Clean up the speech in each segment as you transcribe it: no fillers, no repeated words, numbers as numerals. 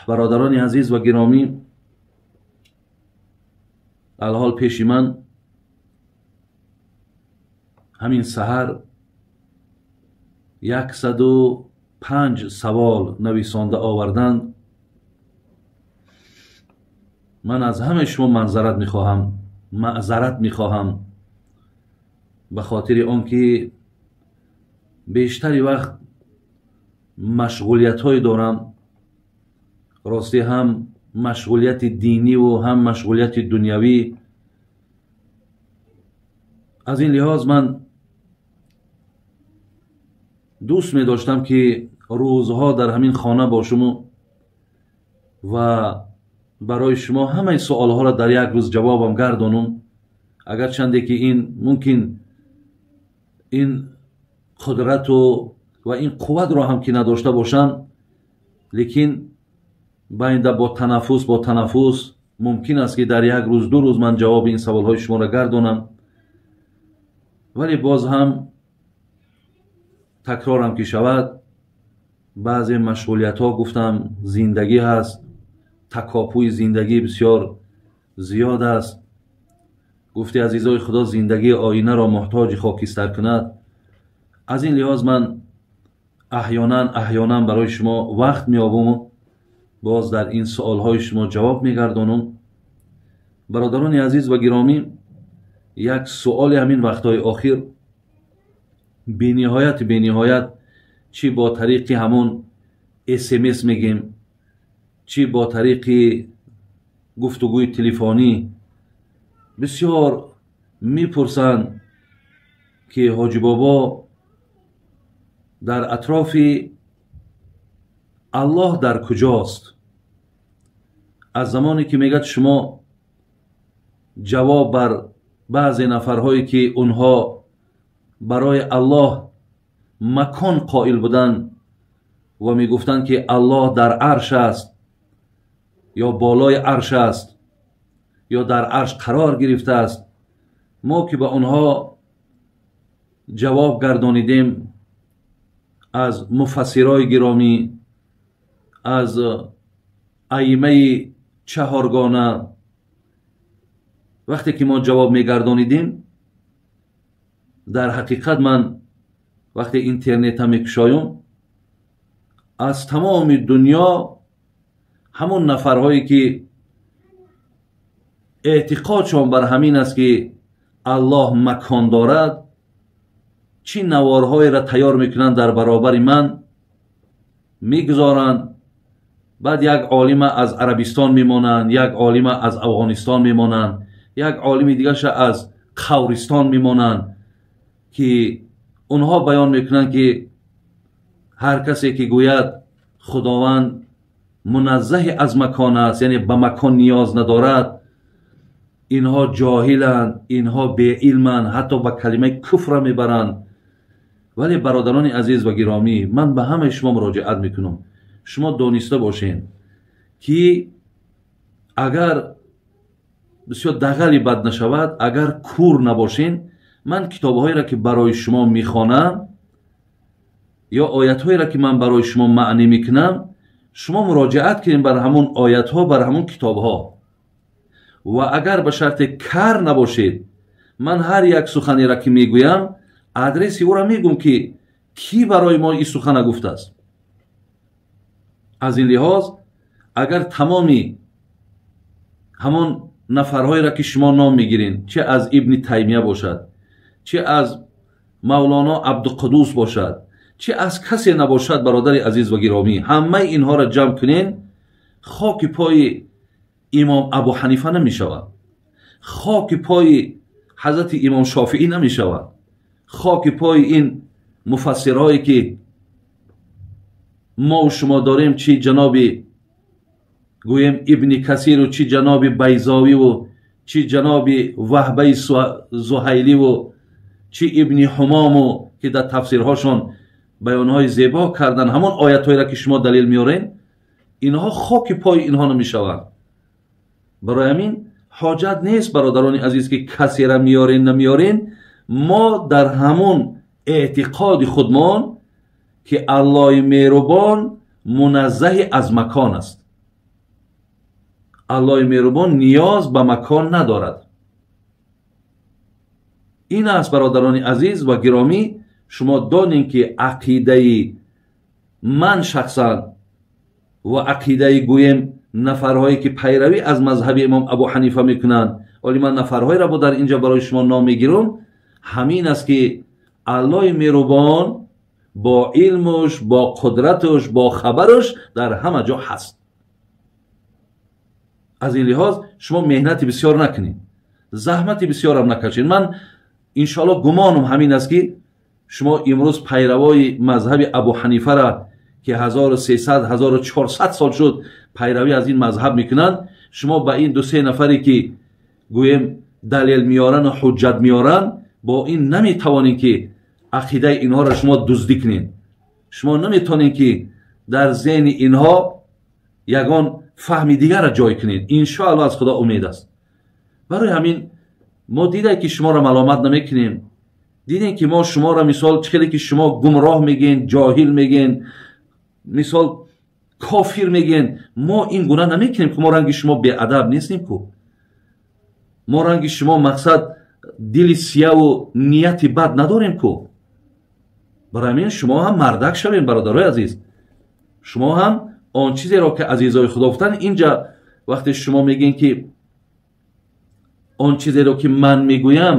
Бародарони азиз ва гиромӣ, алҳол пеши ман ҳамин саҳар 105 савол нависонда оварданд. Ман аз ҳамаи шумо маъзарат мехоҳам, ба хотири он ки бештари вақт машғулиятҳое дорам. Рости ҳам машғулияти диниву ҳам машғулияти дунявӣ. Аз ин лиҳоз ман дӯст медоштам, ки рӯзҳо дар ҳамин хона бошуму ва барои шумо ҳамаи суолҳоро дар як рӯз ҷавобам гардонум. Агарчанде ки ин мумкин ин қудрату ва ин қувватро ҳам ки надошта бошам, лекин байнда бо танаффус мумкин аст, ки дар як рӯз, ду рӯз ман ҷавоби ин саволҳои шуморо гардонам. Вале боз ҳам такрорам ки шавад, баъзе машғулиятҳо, гуфтам, зиндагӣ ҳаст, такопӯи зиндагӣ бисёр зиёд аст. Гуфти азизои Худо, зиндагии оинаро муҳтоҷи хокистар кунад. Аз ин лиҳоз ман аҳёнан барои шумо вақт меёбуму боз дар ин суолҳои шумо ҷавоб мегардонум. Бародарони азиз ва гиромӣ, як суоли ҳамин вақтҳои охир бениҳоят, чӣ бо тариқи ҳамон СМС мегем, чӣ бо тариқи гуфтугӯи телефонӣ бисёр мепурсанд, ки Ҳоҷи Бобо, дар атрофи Аллоҳ дар куҷост? Аз замоне ки мегӯяд шумо ҷавоб бар баъзе нафарҳое, ки онҳо барои Аллоҳ макон қоил буданд ва мегуфтанд, ки Аллоҳ дар арш аст ё болои арш аст ё дар арш қарор гирифтааст, мо ки ба онҳо ҷавоб гардонидем аз муфассирои гиромӣ, аз аимаи чаҳоргона, вақте ки мо ҷавоб мегардонидем, дар ҳақиқат ман вақте интернета мекушоям, аз тамоми дунё ҳамон нафарҳое, ки эътиқодшон бар ҳамин аст, ки Аллоҳ макон дорад, чӣ наворҳоеро тайёр мекунанд, дар баробари ман мегузоранд. Баъд як олима аз Арабистон мемонанд, як олима аз Афғонистон мемонанд, як олими дигарша аз Қавристон мемонанд, ки онҳо баён мекунанд, ки ҳар касе ки гӯяд Худованд муназзаҳи аз макон аст, яъне ба макон ниёз надорад, инҳо ҷоҳиланд, инҳо беилманд, ҳатто ба калимаи куфра мебаранд. Вале бародарони азиз ва гиромӣ, ман ба ҳамаи шумо муроҷиат мекунам. Шумо дониста бошед, ки агар бисёр дағали бад нашавад, агар кур набошед, ман китобҳоеро, ки барои шумо мехонам ё оятҳоеро, ки ман барои шумо маънӣ мекунам, шумо муроҷиат кунед бар ҳамон оятҳо, бар ҳамон китобҳо. Ва агар ба шарте кар набошед, ман ҳар як суханеро, ки мегӯям, адреси ӯро мегӯм, ки кӣ барои мо ин сухана гуфтааст. Аз ин лиҳоз агар тамоми ҳамон нафарҳоеро, ки шумо ном мегиред, чӣ аз Ибни Таймия бошад, чӣ аз Мавлоно Абдуқудус бошад, чӣ аз касе набошад, бародари азиз ва гиромӣ, ҳамаи инҳоро ҷамъ кунед, хоки пои имом Абу Ҳанифа намешавад, хоки пои ҳазрати имом Шофиӣ намешавад, хоки пои ин муфассирҳое, ки мо шумо дорем, чӣ ҷаноби гӯем Ибни Касиру, чӣ ҷаноби Байзовиву, чӣ ҷаноби Ваҳбаи Зуҳайливу, чӣ Ибни Ҳумому, ки дар тафсирҳошон баёнҳои зебо кардан, ҳамон оятҳоеро, ки шумо далел меоред, инҳо хоки пои инҳо намешаванд. Барои ҳамин ҳоҷат нест, бародарони азиз, ки касера меорен, намеорен. Мо дар ҳамон эътиқоди худмон ки Аллоҳи меҳрубон муназзаҳи аз макон аст. Аллоҳи меҳрубон ниёз ба макон надорад. Ин аст, бародарони азиз ва гиромӣ, шумо донем ки ақидаи ман шахсан ва ақидаи гӯем нафарҳое ки пайравӣ аз мазҳаби имом Абу Ҳанифа мекунанд, вале ман нафарҳоеро бо дар инҷа барои шумо ном мегирам, ҳамин аст ки Аллоҳи меҳрубон бо илмуш, бо қудратуш, бо хабаруш дар ҳама ҷо ҳаст. Аз ин лиҳоз шумо меҳнати бисёр накунед, заҳмати бисёрам накашед. Ман иншоаллоҳ гумонам ҳамин аст ки шумо имрӯз пайравои мазҳаби Абу Ҳанифара ки 1300 1400 сол шуд пайравӣ аз ин мазҳаб мекунанд, шумо ба ин ду се нафаре ки гӯем далел меоранд ва ҳуҷҷат меоранд, бо ин наметавонед ки ақидаи инҳоро шумо дуздӣ кунед. Шумо наметавонед ки дар зеҳни инҳо ягон фаҳми дигарро ҷой кунед. Иншоаллоҳ аз Худо умед аст. Барои ҳамин мо дидем ки шуморо маломат намекунем, дидем ки мо шуморо мисол чӣ хеле ки шумо гумроҳ мегӯен, ҷоҳил мегӯен, мисол кофир мегӯен, мо ин гуна намекунем ки мо ранги шумо беадаб нестем ку. Мо ранги шумо мақсад дили сияву нияти бад надорем ку. Барои ҳамин шумо ҳам мардак шавем, бародарои азиз. Шумо ҳам он чизеро ки азизои Худо гуфтанд, инҷа вақте шумо мегӯен ки он чизеро ки ман мегӯям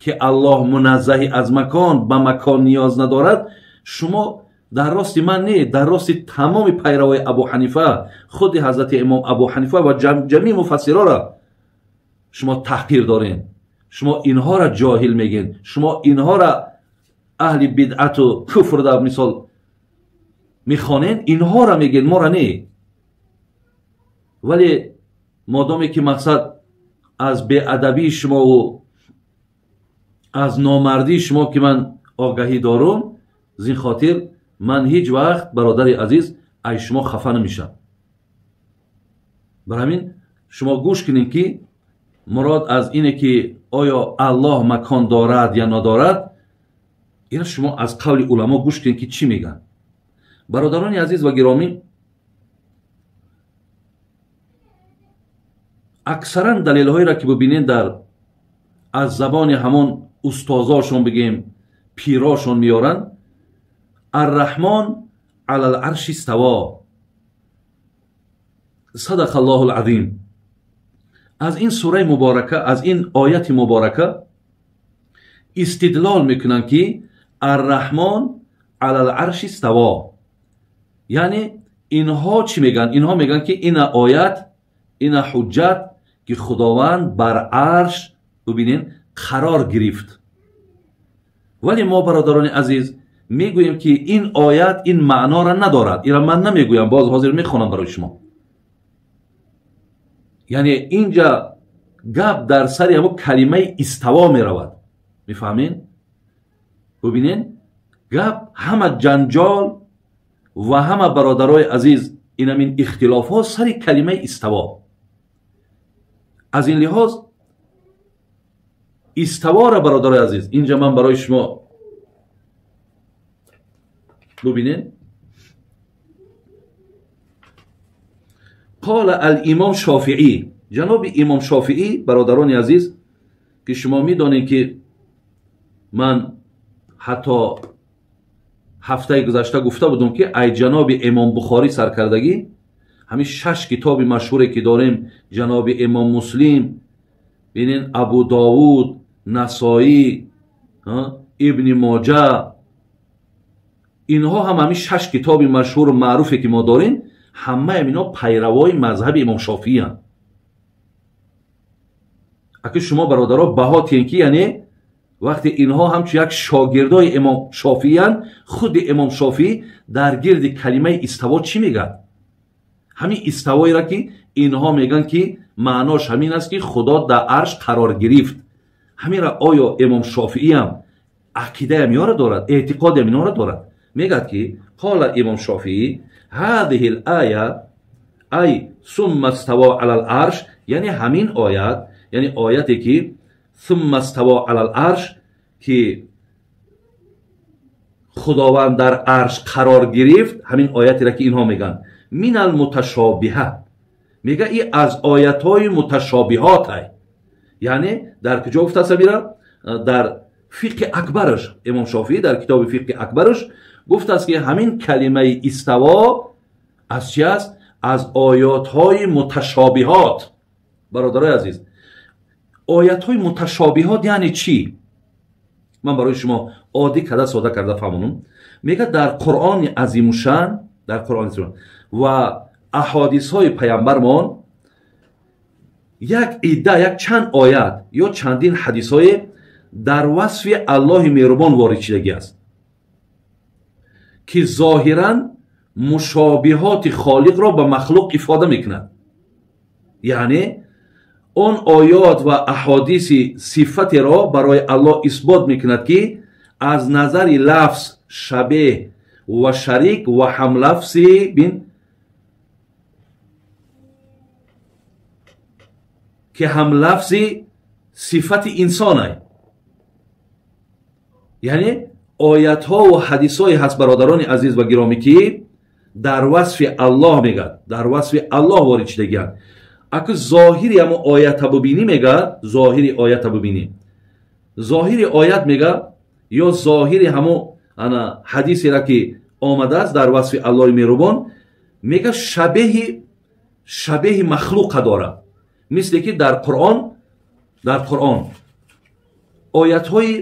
ки Аллоҳ муназзаҳи аз макон, ба макон ниёз надорад, шумо дар рости ман не, дар рости тамоми пайравои Абу Ҳанифа, худи ҳазрати имом Абу Ҳанифа ва ҷамъи муфассирора шумо таҳқир дорен. Шумо инҳоро ҷоҳил мегӯен, шумо инҳоро аҳли бидъату куфр дар мисол мехонен, инҳоро мегӯен, моро не. Вале модоме ки мақсад аз беадабии шумову аз номардии шумо ки ман огаҳӣ дорум, зин хотир ман ҳеҷ вақт, бародари азиз, ай шумо хафа намешавам. Бар ҳамин шумо гӯш кунед ки мурод аз ине ки оё Аллоҳ макон дорад я надорад, ина шумо аз қавли уламо гӯш кунед ки чӣ мегӯянд. Бародарони азиз ва гиромӣ, аксаран далелҳоеро ки бибинед дар аз забони ҳамон устозошон бигем, пирошон меоранд, Арраҳмон ала л-арши иstaво, садақа Аллоҳу л-азим. Аз ин сураи муборака, аз ин ояти муборака истидлол мекунанд ки Арраҳмон ала л-арши иstaво. Яъне инҳо чӣ мегӯянд? Инҳо мегӯянд ки ина оят, ина ҳуҷҷат ки Худованд бар арш, бибинед, қарор гирифт. Вале мо, бародарони азиз, мегӯем ки ин оят ин маъноро надорад. Инро ман намегӯям, боз ҳозир мехонам барои шумо. Яъне инҷа гап дар сари ҳамон калимаи иstaво меравад. Мефаҳмед? Бибинед, гап ҳама ҷанҷол ва ҳама, бародарои азиз, инамин ихтилофҳо сари калимаи иstaво. Аз ин лиҳоз иставора, бародарои азиз, инҷа ман барои шумо бибинед. Қола ал-имом Шофиӣ, ҷаноби имом Шофиӣ, бародарони азиз, ки шумо медонед ки ман ҳатто ҳафтаи гузашта гуфта будам ки ай ҷаноби имом Бухорӣ саркардагӣ, ҳамин 6 китоби машҳуре ки дорем, ҷаноби имом Муслим, бинен, Абу Довуд, Насоӣ, Ибни Моҷа, инҳо ҳам ҳамин 6 китоби машҳуру маъруфе ки мо дорем, ҳамаи инҳо пайравои мазҳаби имом Шофииянд. Аки шумо, бародаро, баҳо тиен ки яъне вақте инҳо ҳамчун як шогирдои имом Шофииянд, худи имом Шофиӣ дар гирди калимаи иставо чӣ мегӯяд? Ҳамин иставоеро ки инҳо мегӯянд ки маънош ҳамин аст ки Худо дар арш қарор гирифт. Ҳаминро оё имом Шофииам ақидаям инҳоро дорад, эътиқодиам инҳоро дорад? Мегӯяд ки қола имом Шофиӣ ҳадиҳи л-ая ай сумма ставо ала л-арш, яъне ҳамин оят, яъне ояте ки сумма ставо ала л-арш, ки Худованд дар арш қарор гирифт, ҳамин оятеро ки инҳо мегӯянд минал муташобиҳа, мега и аз оятҳои муташобиҳот ай. Яъне дар куҷо гуфтааст Амира? Дар фиқҳи акбараш, Имом Шофиӣ дар китоби фиқҳи акбараш гуфтааст, ки ҳамин калимаи иставо аз чи аст? Аз оятҳои муташобиҳот. Бародарои азиз, оятҳои муташобиҳот яъне чӣ? Ман барои шумо оддӣ карда, сода карда фаҳмонам. Мегӯяд дар Қуръони азимушшан, дар Қуръони ва аҳодисҳои паямбармон як идда, як чанд оят ё чандин ҳадисҳое дар васфи Аллоҳи меҳрубон ворид шидагӣ аст, ки зоҳиран мушобиҳоти холиқро ба махлуқ ифода мекунад. Яъне он оёт ва аҳодиси сифатеро барои Аллоҳ исбот мекунад, ки аз назари лафз шабеҳ ва шарик ва ҳамлафзи бин, ки ҳамлафзи сифати инсонай. Яъне оятҳо ва ҳадисҳое ҳаст, бародарони азиз ва гиромӣ, ки дар васфи Аллоҳ мегӯяд, дар васфи Аллоҳ ворид шидагианд. Аку зоҳири ҳамо оята бубинӣ, мегӯяд, зоҳири оята бубинӣ, зоҳири оят мега ё зоҳири ҳамо ана ҳадисеро ки омадааст дар васфи Аллоҳи меҳрубон, мега шабеҳи махлуқа дорад. Мисле ки дар Қуръон, дар Қуръон оятҳои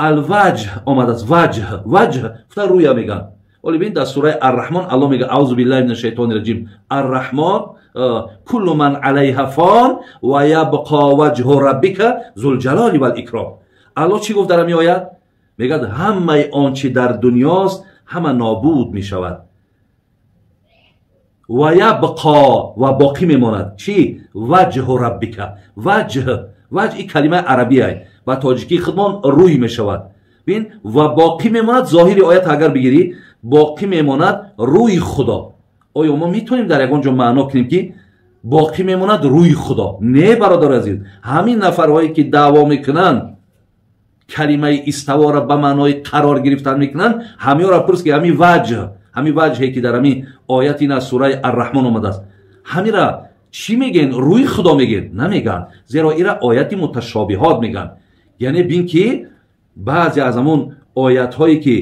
алваҷҳ омадааст. Ваҷҳ, ваҷҳ гуфта рӯя мегӯянд. Оли бин, дар сураи Арраҳмон Аллоҳ мега аузу биллаҳи мина шайтони раҷим, Арраҳмон куллу ман алайҳа фон ва ябқо ваҷҳу раббика зулҷалоли вал икром. Аллоҳ чӣ гуфт дар ҳамин оят? Мегӯяд ҳамаи он чи дар дунёст ҳама нобуд мешавад, ва ябқо ва боқӣ мемонад чӣ? Ваҷҳу раббика. Ваҷҳ, ваҷҳ ин калимаи арабия ба тоҷикии худмон рӯй мешавад. Бин, ва боқӣ мемонад, зоҳири оят агар бигирӣ, боқӣ мемонад рӯи Худо. Оё мо метавонем дар ягон ҷо маъно кунем, ки боқӣ мемонад рӯи Худо? Не, бародари азиз, ҳамин нафарҳое ки даъво мекунанд, калимаи иставоро ба маънои қарор гирифтан мекунанд, ҳамиёро пурс, ки ҳамин ваҷҳ, ҳамин ваҷҳе ки дар ҳамин оят ин аз сураи Арраҳмон омадааст, ҳамира чӣ мегӯен? Рӯи Худо мегӯен? Намегӯянд, зеро ира ояти муташобиҳот мегӯянд. Яъне бин, ки баъзе аз ҳамон оятҳое ки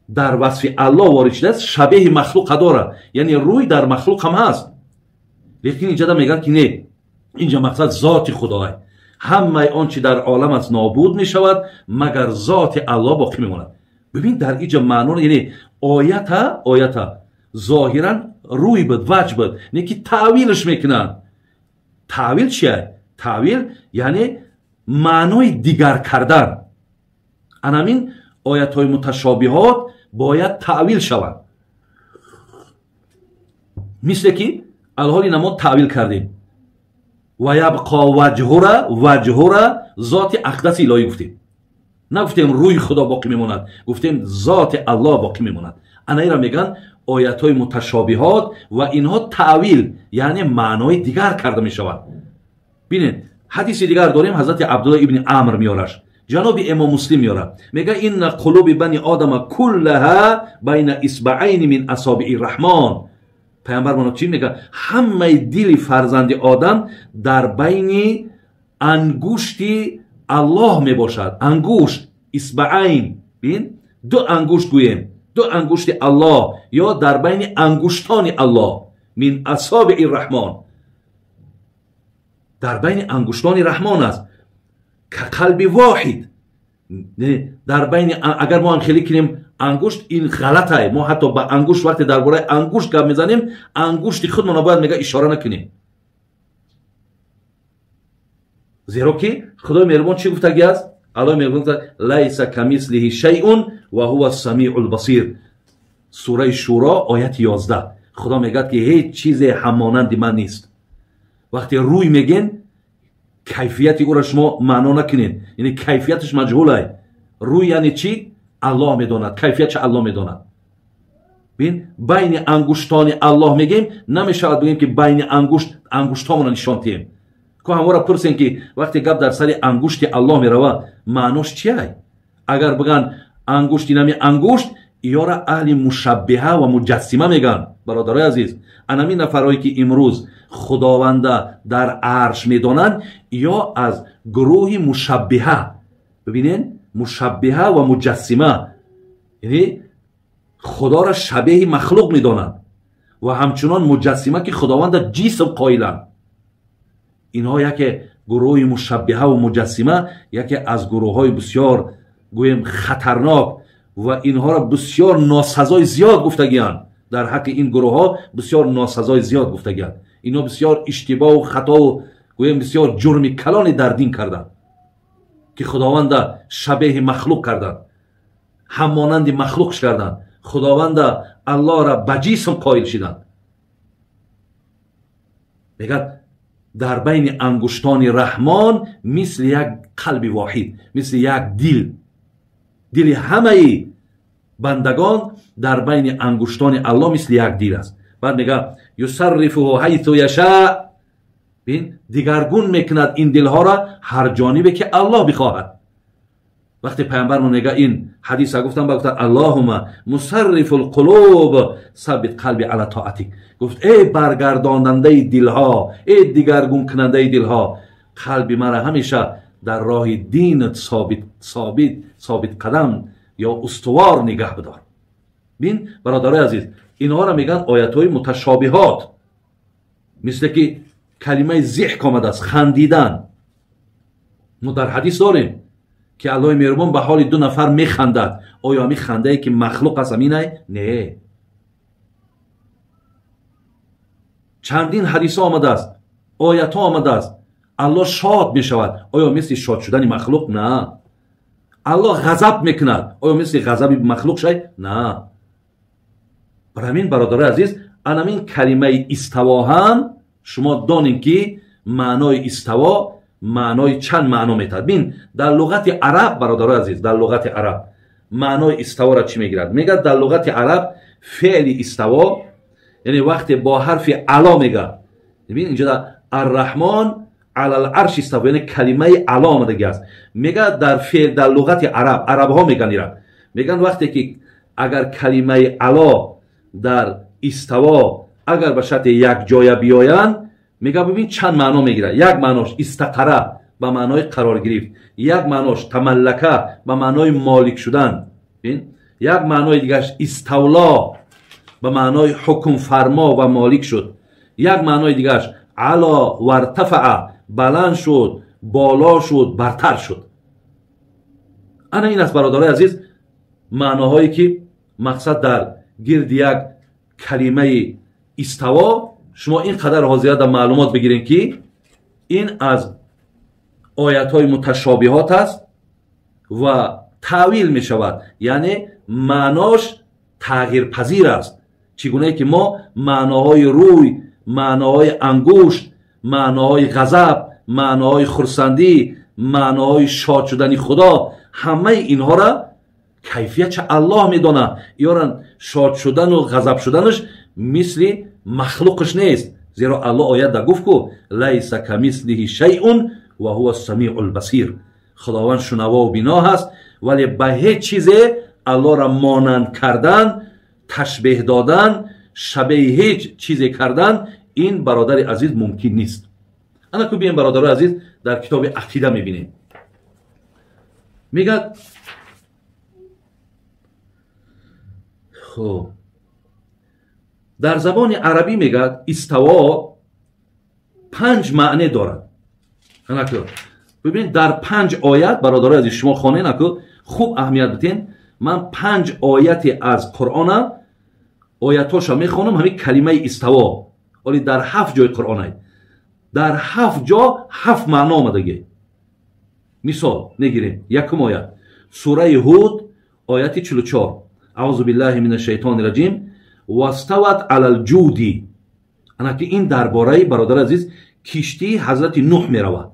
дар васфи Аллоҳ ворид шудааст, шабеҳи махлуқа дорад. Яъне рӯй дар махлуқ ҳам ҳаст, лекин инҷа мегӯянд, ки не, инҷа мақсад зоти Худоай. Ҳамаи он чи дар олам аст нобуд мешавад, магар зоти Аллоҳ боқӣ мемонад. Бибин, дар инҷа маъно, яъне оята, оята зоҳиран рӯй буд, ваҷ буд, не ки таъвилш мекунанд. Таъвил чия? Таъвил яъне маънои дигар кардан. Анамин оятҳои муташобиҳот бояд таъвил шаванд. Мисле ки алҳоли намо таъвил кардем, ва ябқо ваҷҳура, ваҷҳура зоти ақдаси илоҳӣ гуфтем, нагуфтем рӯи Худо боқӣ мемонад, гуфтем зоти Аллоҳ боқӣ мемонад. Ана инро мегӯянд оятҳои муташобиҳот, ва инҳо таъвил яъне маънои дигар карда мешаванд. Бинед, ҳадиси дигар дорем, ҳазрати Абдуллоҳ ибни Амр меораш, ҷаноби Имом Муслим меорад, мега инна қулуби бани одама куллаҳа байна исбаайни мин асобии раҳмон. Паямбар мона чӣ мега? Ҳамаи дили фарзанди одам дар байни ангушти Аллоҳ мебошад. Ангушт, исбаайн, бин, ду ангушт гӯем, ду ангушти Аллоҳ ё дар байни ангуштони Аллоҳ, мин асобии раҳмон, дар байни ангуштони раҳмон аст. Ка қалби воҳид, дар байни, агар мо ҳам хеле кунем ангушт, ин ғалатае. Мо ҳатто ба ангушт вақте дар бораи ангушт гап мезанем, ангушти худмона бояд мега ишора накунем, зеро ки Худои меҳрубон чӣ гуфтагӣ аст? Аллоҳи меҳрубон гуфта лайса камислиҳи шайъун ва ҳува самиъул басир. Сураи Шуро ояти 11. Худо мегӯяд, ки ҳеҷ чизе ҳамонанди ман нест. Вақте рӯй мегӯен, кайфияти ӯро шумо маъно накунед, яъне кайфияташ маҷҳулай. Рӯй яъне чӣ? Аллоҳ медонад, кайфиятша Аллоҳ медонад. Бин, байни ангуштони Аллоҳ мегӯем, намешавад бигӯем, ки байни ангушт ангуштҳомонро нишон диҳем. Ко ҳаморо пурсем, ки вақте гап дар сари ангушти Аллоҳ меравад, маънош чиай? Агар бигӯянд Ангушт инами ангушт иёра аҳли мушаббиҳа ва муҷассима мегӯянд. Бародарои азиз, анами нафарҳое ки имрӯз худованда дар арш медонанд, ё аз гурӯҳи мушаббиҳа. Бибинед, мушаббиҳа ва муҷассима, яъне худоро шабеҳи махлуқ медонанд ва ҳамчунон муҷассима ки худованда ҷисм қоиланд. Инҳо яке гурӯҳи мушаббиҳа ва муҷассима, яке аз гурӯҳҳои бисёр гӯем хатарнок ва инҳоро бисёр носазои зиёд гуфтагианд. Дар ҳаққи ин гурӯҳҳо бисёр носазои зиёд гуфтагианд. Инҳо бисёр иштибоҳу хатову гӯем бисёр ҷурми калоне дар дин карданд ки худованда шабеҳи махлуқ карданд, ҳаммонанди махлуқш карданд, худованда аллоҳра ба ҷисм қоил шиданд. Мегӯяд дар байни ангуштони раҳмон мисли як қалби воҳид, мисли як дил, дили ҳамаи бандагон дар байни ангуштони аллоҳ мисли як дил аст. Баъд мегӯяд юсаррифуҳу ҳайсу яша, бин дигаргун мекунад ин дилҳоро ҳар ҷонибе ки аллоҳ бихоҳад. Вақте паямбармон мегӯяд ин ҳадиса гуфтам, ба гуфтанд аллоҳума мусаррифу лқулуб саббит қалби ала тоатик. Гуфт эй баргардонандаи дилҳо, эй дигаргункунандаи дилҳо, қалби маро ҳамеша дар роҳи динат собит собит собит қадам ё устувор нигаҳ бидор. Бин бародарои азиз, инҳоро мегӯянд оятҳои муташобиҳот, мисле ки калимаи зиҳк омадааст, хандидан. Мо дар ҳадис дорем ки аллоҳи меҳрубон ба ҳоли ду нафар механдад. Оё ҳамин хандае ки махлуқ аст ҳаминай? Не. Чандин ҳадисҳо омадааст, оятҳо омадааст. Аллоҳ шод мешавад. Оё мисли шод шудани махлуқ? На. Аллоҳ ғазаб мекунад. Оё мисли ғазаби махлуқ шай? На. Бар ҳамин бародарои азиз, анамин калимаи иставо ҳам шумо донем ки маънои иставо маънои чанд маъно метавад. Бин, дар луғати араб, бародарои азиз, дар луғати араб маънои иставоро чӣ мегирад? Мегӯяд дар луғати араб феъли иставо, яъне вақте бо ҳарфи ало мегӯяд, бин инҷо арраҳмон алал арш иставо, яъне калимаи ало омадагӣ аст. Мегӯяд дар феъл, дар луғати араб, арабҳо мегӯянд ира, мегӯянд вақте ки агар калимаи ало дар иставо агар ба шарти якҷоя биёянд, мегӯяд бибин чанд маъно мегирад. Як маънош истақара ба маънои қарор гирифт, як маънош тамаллака ба маънои молик шудан, як маънои дигараш иставло ба маънои ҳукмфармо ва молик шуд, як маънои дигараш ало вартафаа баланд шуд, боло шуд, бартар шуд. Ана ин аст бародарои азиз маъноҳое ки мақсад дар гирди як калимаи иставо шумо ин қадар ҳозирада маълумот бигирем ки ин аз оятҳои муташобиҳот аст ва таъвил мешавад, яъне маънош тағйирпазир аст. Чӣ гунае ки мо маъноҳои рӯй, маъноҳои ангушт, маъноҳои ғазаб, маъноҳои хурсандӣ, маъноҳои шод шудани худо, ҳамаи инҳоро кайфиятша аллоҳ медонад. Иёран шод шудану ғазаб шуданаш мисли махлуқаш нест, зеро аллоҳ оят да гуфт ку лайса камислиҳи шайъун ва ҳува самиъул басир. Худованд шунавову бино ҳаст, вале ба ҳеҷ чизе аллоҳро монанд кардан, ташбеҳ додан, шабеҳи ҳеҷ чизе кардан ин бародари азиз мумкин нест. Ана ку бием бародарои азиз дар китоби ақида мебинем. Мегӯяд хуб дар забони арабӣ мегӯяд иставо панҷ маъне дорад. Анаку бибинед дар панҷ оят бародарои азиз шумо хонед, аку хуб аҳамият битен. Ман панҷ ояте аз Қуръона оятҳоша мехонам, ҳамин калимаи иставо оли дар ҳафт ҷои Қуръон ай, дар ҳафт ҷо ҳафт маъно омадагӣ. Мисол мегирем якум оят сураи Ҳуд ояти 44. Аузу биллаҳи мина шайтони раҷим вастават алал ҷуди. Ана ки ин дар бораи бародари азиз киштии ҳазрати Нуҳ меравад.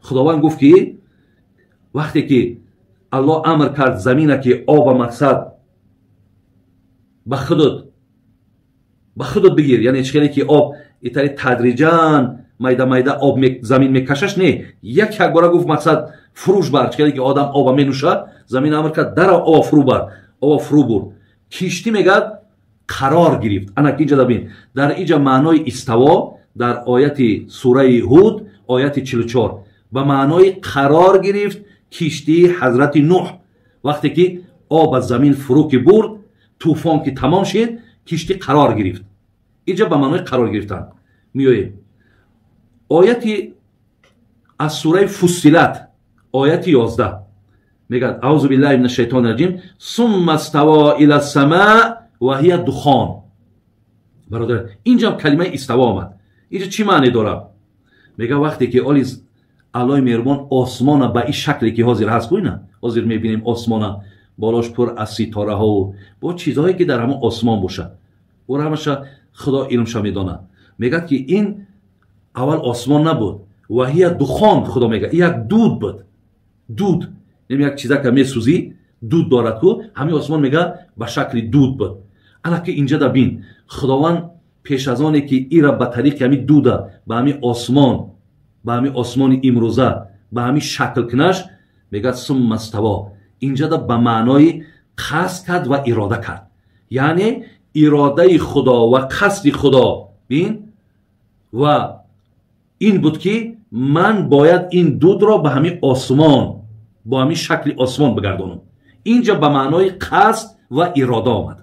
Худованд гуфт ки вақте ки аллоҳ амр кард замина ки оба мақсад ба худут бигир, яъне чӣ хеле ки об итари тадриҷан майда майда об замин мекашаш, не, як якбора гуфт мақсад Фурӯш бар, чӣ ки одам оба менӯшад, замин амр кард, дар об фурӯ бар, об фурӯ бурд. Киштӣ мегӯяд қарор гирифт. Ана ки инҷа бин, дар инҷа маънои иставо дар ояти сураи Ҳуд, ояти 44, ба маънои қарор гирифт киштии ҳазрати Нуҳ. Вақте ки об аз замин фурӯ ки бурд, тӯфон ки тамом шид, киштӣ қарор гирифт. Инҷа ба маънои қарор гирифтан меоем. Ояти аз сураи Фуссилат, ояти 11 мегӯяд: аузу биллаҳи мина шайтони раҷим, сумма става ила сама ва ҳия духон. Бародар, инҷам калимаи истава омад. Инҷа чӣ маъне дорад? Мегӯяд вақте ки оли Аллоҳи меҳрубон осмона ба ин шакле ки ҳозир ҳаст, гӯйна ҳозир мебинем осмона болош пур аз ситораҳову бо чизҳое ки дар ҳамон осмон бошад, ӯро ҳамаша Худо илмша медонад. Мегӯяд ки ин аввал осмон набуд, ва ҳия духон. Худо мегӯяд як дуд буд, дуд, як чизака месӯзӣ, дуд дорад ку, ҳамин осмон мегӯяд ба шакли дуд буд. Ана ки инҷа да бин, Худованд пеш аз оне ки ира ба тариқи ҳамин дуда ба ҳамин осмон, ба ҳамин осмони имрӯза ба ҳамин шакл кунаш, мегӯяд сумма става. Инҷа да ба маънои қасд кард ва ирода кард, яъне иродаи Худо ва қасди Худо бин ва ин буд ки ман бояд ин дудро ба ҳамин осмон, бо ҳамин шакли осмон бигардонам. Инҷа ба маънои қасд ва ирода омад.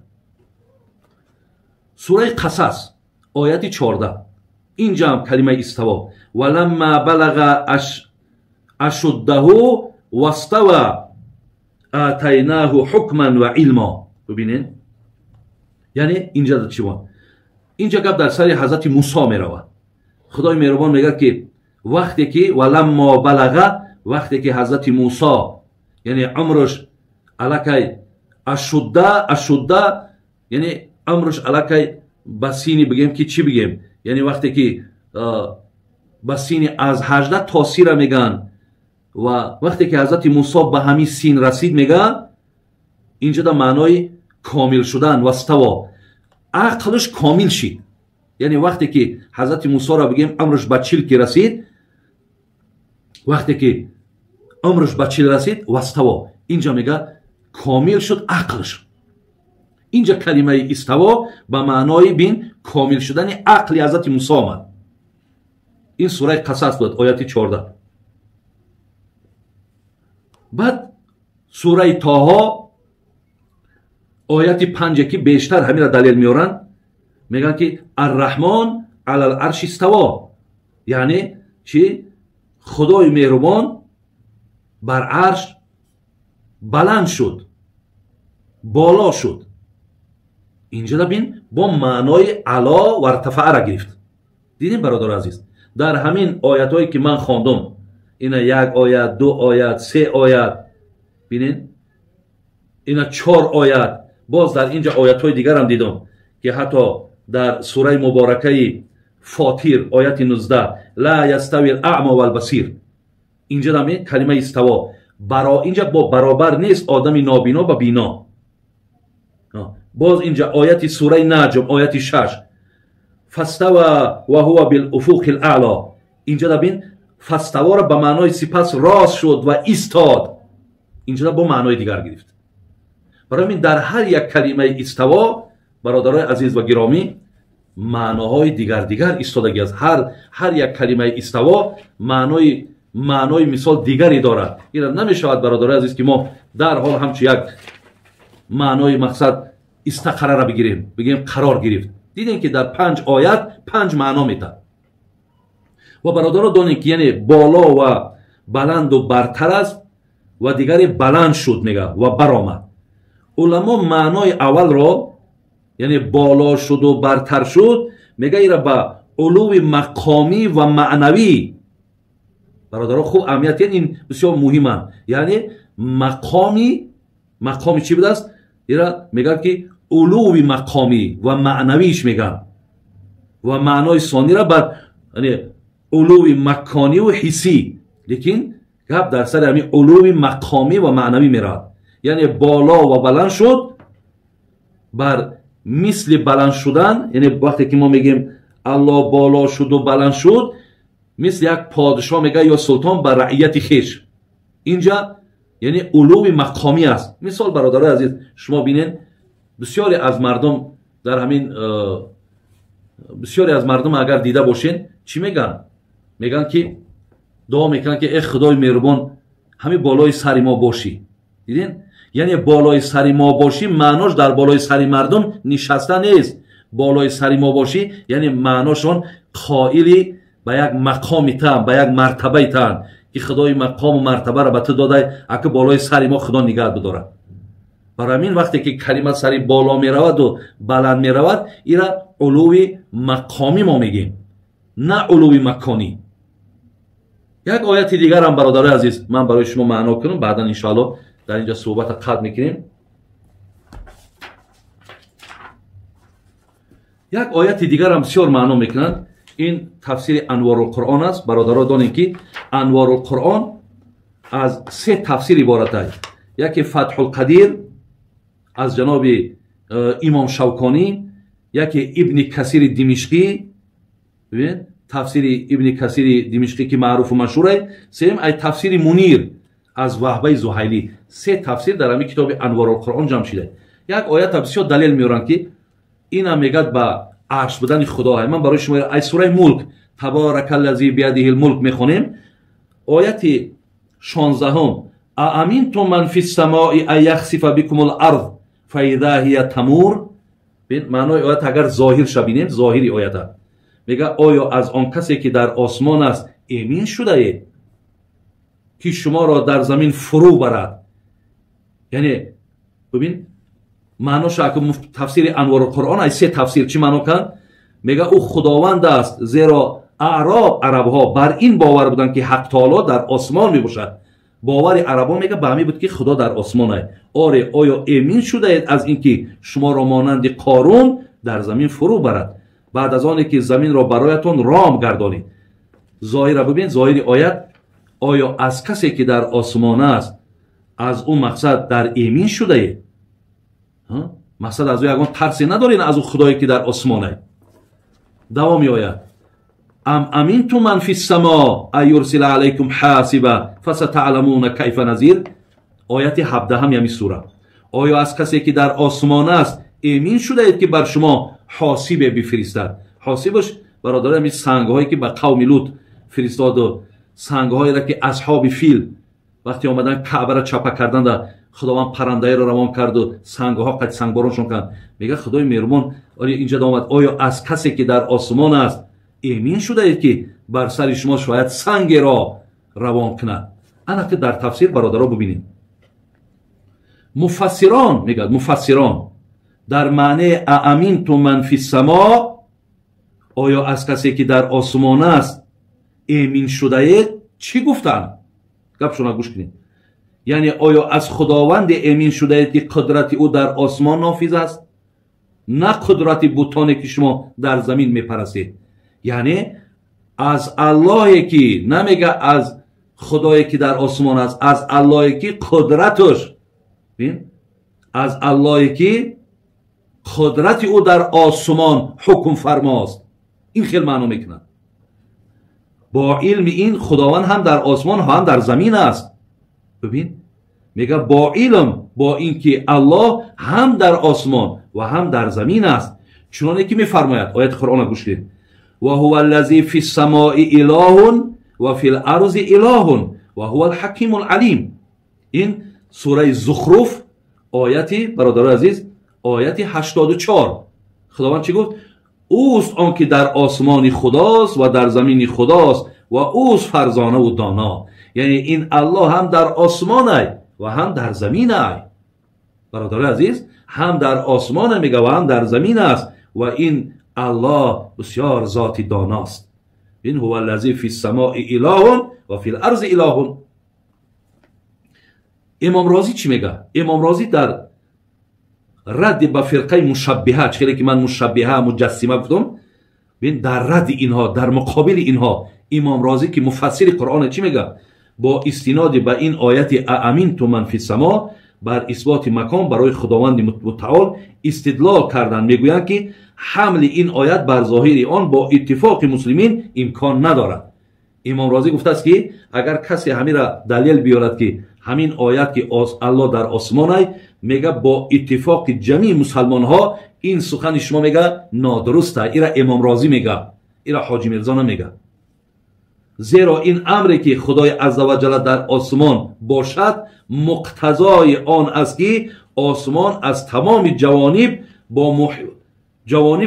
Сураи Қасас, ояти 14, инҷа ҳам калимаи иставо: валамма балага ашуддаҳу вастава атайнаҳу ҳукман ва илмо. Бибинед, яъне инҷа чӣ бо? Инҷа гап дар сари ҳазрати Мусо меравад. Худои меҳрубон мегӯяд ки вақте ки валаммо балага, вақте ки ҳазрати Мусо, яъне умрш аллакай ашудда, ашудда яъне умрш аллакай ба сини бигем ки чӣ бигем, яъне вақте ки ба сини аз 18 то 30 мегӯянд, ва вақте ки ҳазрати Мусо ба ҳамин син расид, мегӯяд инҷа да маънои комил шудан ваставо, ақлш комил шид. Яъне вақте ки ҳазрати Мусоро бигем умрш ба 40 ки расид, вақте ки умрш ба 40 расид, ваставо, инҷа мегӯяд комил шуд ақлш. Инҷа калимаи иставо ба маънои бин комил шудани ақли ҳазрати Мусо омад. Ин сураи Қасас буд, ояти 14. Баъд сураи Тоҳо, ояти 5 ки бештар ҳамира далел меоранд, мегӯянд ки арраҳмон алал арши иставо, яъне чи? Худои меҳрубон бар арш баланд шуд, боло шуд. Инҷа бин бо маънои ало ва иртафаъра гирифт. Дидем, бародари азиз, дар ҳамин оятҳое ки ман хондум, ина як оят, ду оят, се оят, бинед, ина 4 оят. Боз дар инҷа оятҳои дигарам дидум ки ҳатто дар сураи муборакаи Фотир, ояти 19, ла ястави л-аъмо вал-басир. Инҷа дам калимаи иставо инҷа бо баробар нест одами нобино ба бино. Боз инҷа ояти сураи Наҷм, ояти 6, фастава ва ҳува билуфуқи л-аъло. Инҷа да бин фаставора ба маънои сипас рост шуд ва истод. Инҷа бо маънои дигар гирифт. Барои ҳамин дар ҳар як калимаи иставо, бародарои азиз ва гиромӣ, маъноҳои дигар дигар истодагӣ аст. Ҳар як калимаи иставо маънои мисол дигаре дорад. Ина намешавад, бародарои азиз, ки мо дар ҳол ҳамчун як маънои мақсад истақарара бигирем, бигирем қарор гирифт. Дидем ки дар 5 оят 5 маъно метад. Ва бародаро донем ки яъне боло ва баланду бартар аст ва дигаре баланд шуд мега ва баромад. Уламо маънои аввалро, яъне боло шуду бартар шуд, мега ира ба улуви мақомӣ ва маънавӣ. Бародаро, хуб аҳамият ин бисёр муҳиманд. Яъне мақоми чӣ будааст? Ира мегӯяд ки улуви мақомӣ ва маънавиш мегӯянд, ва маънои сонира бар улуви макониву ҳиссӣ. Лекин гап дар сари ҳамин улуви мақомӣ ва маънавӣ меравад. Яъне боло ва баланд шуд бар мисли баланд шудан, яъне вақте ки мо мегӯем Аллоҳ боло шуду баланд шуд, мисли як подшоҳ мегӯяд ё султон ба раияти хеш. Инҷа яъне улуви мақомӣ аст. Мисол бародарои азиз, шумо бинед, бисёре аз мардум дар ҳамин бисёре аз мардум агар дида бошед, чӣ мегӯянд? Мегӯянд ки дуо мекунанд ки э худои меҳрубон, ҳамин болои сари мо бошӣ. Дидин? Яъне болои сари мо бошӣ маънош дар болои сари мардум нишаста нест. Болои сари мо бошӣ яъне маъношон қоили ба як мақоми таан, ба як мартабаи таан ки худои мақому мартабаро ба ту додай, ака болои сари мо худо нигаҳ бидорад. Барои ҳамин вақте ки калима сари боло мераваду баланд меравад, ира улуви мақомӣ мо мегӯем, на улуви маконӣ. Як ояти дигарам бародарои азиз ман барои шумо маъно кунам, баъдан иншоалло дар инҷа суҳбата қатъ мекунем. Як ояти дигарам бисёр маъно мекунанд. Ин тафсири Анворулқуръон аст. Бародаро донем ки Анворулқуръон аз се тафсир иборат аст. Яке Фатҳулқадир аз ҷаноби имом Шавконӣ, яке Ибни Касири Димишқӣ, бибинед тафсири Ибни Касири Димишқӣ ки маъруфу машҳур аст. Сеюм ай тафсири Мунир аз Ваҳбаи Зуҳайлӣ. Се тафсир дар ҳамин китоби Анворулқуръон ҷамъ шуда. Як оята бисёр далел меоранд ки инам мегӯяд ба арш будани худо. Ман барои шумо ай сураи Мулк табаракаллази биядиҳил мулк мехонем, ояти 16. Ааминтум ман фиссамои ан яхсифа бикумул арз фаиза ҳия тамур. Маънои оят агар зоҳир ша бинем, зоҳири оята мега оё аз он касе ки дар осмон аст эмин шудаед ки шуморо дар замин фурӯ барад? Яъне бибин маъноша тафсири Анворулқуръон ай се тафсир чӣ маъно кард? Мега ӯ худованд аст, зеро аъроб арабҳо бар ин бовар буданд ки ҳақ таоло дар осмон мебошад. Бовари арабҳо мега ба ҳамин буд ки худо дар осмон аст. Оре, оё эмин шудаед аз ин ки шуморо монанди Қорун дар замин фурӯ барад баъд аз оне ки заминро бароятон ром гардонид? Зоҳира бибин, зоҳири оят оё аз касе ки дар осмон аст аз ӯ мақсад дар эмин шудаед? Мақсад аз ӯ ягон тарсе надоред аз ӯ худое ки дар осмон аст. Давоми оят ам аминтум ман фиссамо ан юрсила алайкум ҳасиба фасатаъламуна кайфа назир. Ояти 17 ҳамин сура. Оё аз касе ки дар осмон аст эмин шудаед ки бар шумо ҳосибе бифиристад? Ҳосибаш бародари ҳамин сангҳое ки ба қавми Лут фиристоду сангҳоеро ки асҳоби фил вақте омадан Каъбаро чапа карданда худованд паррандаеро равон карду сангҳо қад сангбороншон кард. Мега худои меҳрубон инҷа омад оё аз касе ки дар осмон аст эмин шудаед ки бар сари шумо шояд сангеро равон кунад? Ана ки дар тафсир бародаро бибинед, муфассирон мегӯяд, муфассирон дар маънеи ааминтум ман фиссамо оё аз касе ки дар осмон аст эмин шудаед чӣ гуфтанд? Гапшона гӯш кунед. Яъне оё аз худованде эмин шудаед ки қудрати ӯ дар осмон нофиз аст, на қудрати бутоне ки шумо дар замин мепарастед? Яъне аз аллоҳе ки намега аз худое ки дар осмон аст, аз аллоҳе ки қудраташ, аз аллоҳе ки қудрати ӯ дар осмон ҳукм фармост. Ин хел маъно мекунад. Бо илми ин худованд ҳам дар осмон ҳам дар замин аст. Бибин, мега бо илм, бо ин ки аллоҳ ҳам дар осмон ва ҳам дар замин аст, чуноне ки мефармояд. Ояти Қуръонро гӯш кунед. Ва ҳува аллази фи ссамои илоҳун ва фи ларзи илоҳун ва ҳува алҳакиму алалим. Ин сураи Зухруф ояти, бародарои азиз, ояти 84. Худованд чӣ гуфт? Ӯст он ки дар осмони худост ва дар замини худост ва ӯст фарзонаву доно. Яъне ин аллоҳ ҳам дар осмон ай ва ҳам дар замин ай. Бародарои азиз, ҳам дар осмон мега ва ҳам дар замин аст ва ин аллоҳ бисёр зоти доност. Ин ҳува аллази фи ссамои илоҳун ва фи ларзи илоҳун. Имом Розӣ чӣ мега? Имом Розӣ дар радди ба фирқаи мушаббиҳа, чӣ хеле ки ман мушаббиҳа, муҷассима гуфтам, бин дар радди инҳо, дар муқобили инҳо имом Розӣ ки муфассири Қуръон чӣ мега? Бо истиноди ба ин ояти ааминтум ман фи ссамо бар исботи макон барои худованди мутаол истидлол карданд. Мегӯянд ки ҳамли ин оят бар зоҳири он бо иттифоқи муслимин имкон надорад. Имом Розӣ гуфтааст ки агар касе ҳамира далел биёрад ки ҳамин оят ки Аллоҳ дар осмонай, мега бо иттифоқи ҷамии мусалмонҳо ин сухани шумо мега нодуруста. Ира Имом Розӣ мега, ира Ҳоҷи Мирзо намега. Зеро ин амре ки Худои азза ва ҷалла дар осмон бошад, муқтазои он аст ки осмон аз тамоми ҷавониб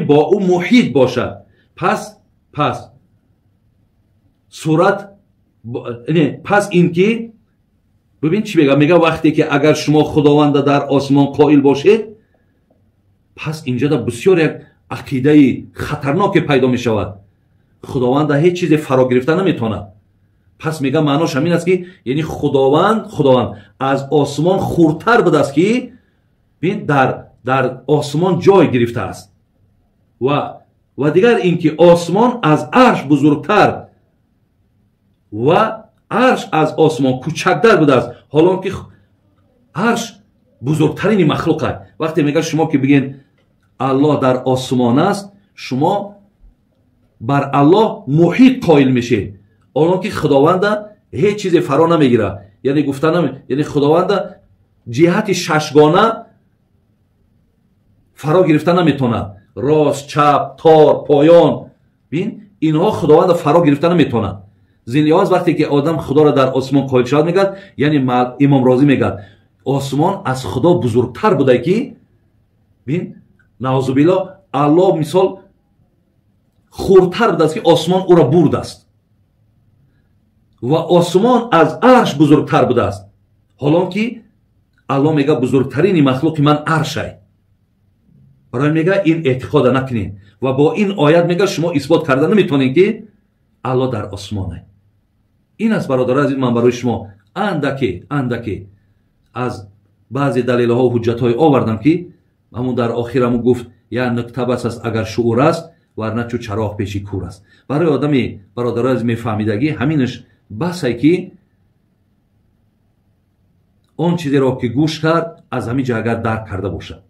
бо ӯ муҳит бошад. Пас сурат пас ин ки бибин чӣ мега? Мега вақте ки агар шумо Худованда дар осмон қоил бошед, пас инҷода бисёр як ақидаи хатарноке пайдо мешавад. Худованда ҳеҷ чизе фаро гирифта наметавонад. Пас мега маънош ҳамин аст ки яъне Худованд аз осмон хурдтар будааст ки бин дар осмон ҷой гирифтааст. Ва дигар ин ки осмон аз арш бузургтар ва арш аз осмон кӯчактар будааст, ҳолон ки арш бузургтарини махлуқ аст. Вақте мега шумо ки бигӯед Аллоҳ дар осмон аст, шумо бар Аллоҳ муҳит қоил мешед, ҳолон ки Худованда ҳеҷ чизе фаро намегирад. Яъне гуфта яъне Худованда ҷиҳати шашгона фаро гирифта наметавонад. Рост, чап, тор, поён, бин инҳо Худованда фаро гирифта наметавонад. Зин лиҳоз вақте ки одам Худоро дар осмон қоил шавад, мегӯяд, яъне Имом Розӣ мегӯяд, осмон аз Худо бузургтар буда ки бин наъузубиллоҳ Аллоҳ мисол хурдтар будааст ки осмон ӯро бурдааст ва осмон аз арш бузургтар будааст, ҳолон ки Аллоҳ мега бузургтарини махлуқи ман аршай. Барои мега ин эътиқода накунед ва бо ин оят мега шумо исбот карда наметавонед ки Аллоҳ дар осмонай. Ин аст бародари азиз, ман барои шумо андаке аз баъзе далелҳо ва ҳуҷҷатҳое овардам ки ҳамун дар охир ҳамун гуфт як нукта бас аст агар шуур аст, варна чу чароғ пеши кур аст. Барои одами бародари азиз мефаҳмидагӣ ҳаминаш басай ки он чизеро ки гӯш кард аз ҳамин ҷо агар дарк карда бошад.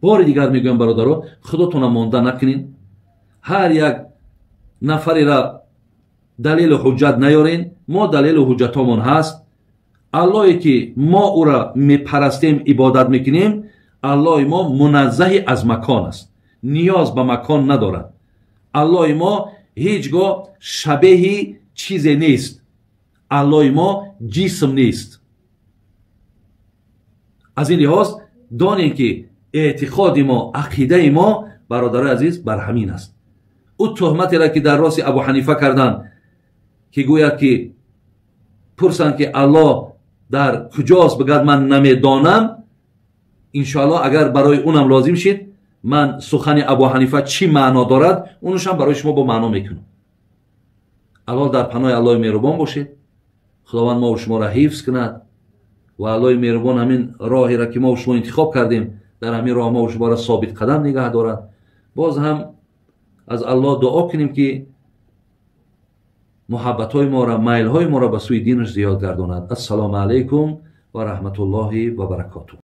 Бори дигар мегӯям бародаро, худотона монда накунед, ҳар як нафарера далелу ҳуҷҷат наёрен. Мо далелу ҳуҷҷатҳомон ҳаст. Аллоҳе ки мо ӯра мепарастем, ибодат мекунем, Аллоҳи мо муназзаҳи аз макон аст, ниёз ба макон надорад. Аллоҳи мо ҳеҷ гоҳ шабеҳи чизе нест. Аллоҳи мо ҷисм нест. Аз ин лиҳоз донем ки эътиқоди мо, ақидаи мо, бародарои азиз, бар ҳамин аст. Ӯ туҳматеро ки дар рости Абу Ҳанифа карданд, ки гӯяд ки пурсанд ки Аллоҳ дар куҷост, бигӯяд ман намедонам. Иншоаллоҳ агар барои унам лозим шид, ман сухани Абу Ҳанифа чӣ маъно дорад, унушам барои шумо бо маъно мекунам. Аллоҳ дар паноҳи Аллоҳи меҳрубон бошед. Худованд мо шуморо ҳифз кунад ва Аллоҳи меҳрубон ҳамин роҳеро ки мо шумо интихоб кардем, дар ҳамин роҳ мо шуморо собит қадам нигаҳ дорад. Боз ҳам аз Аллоҳ дуо кунем ки муҳаббатҳои моро, майлҳои моро ба сӯи динаш зиёд гардонад. Ассалому алайкум ва раҳматуллоҳи ва баракотуҳ.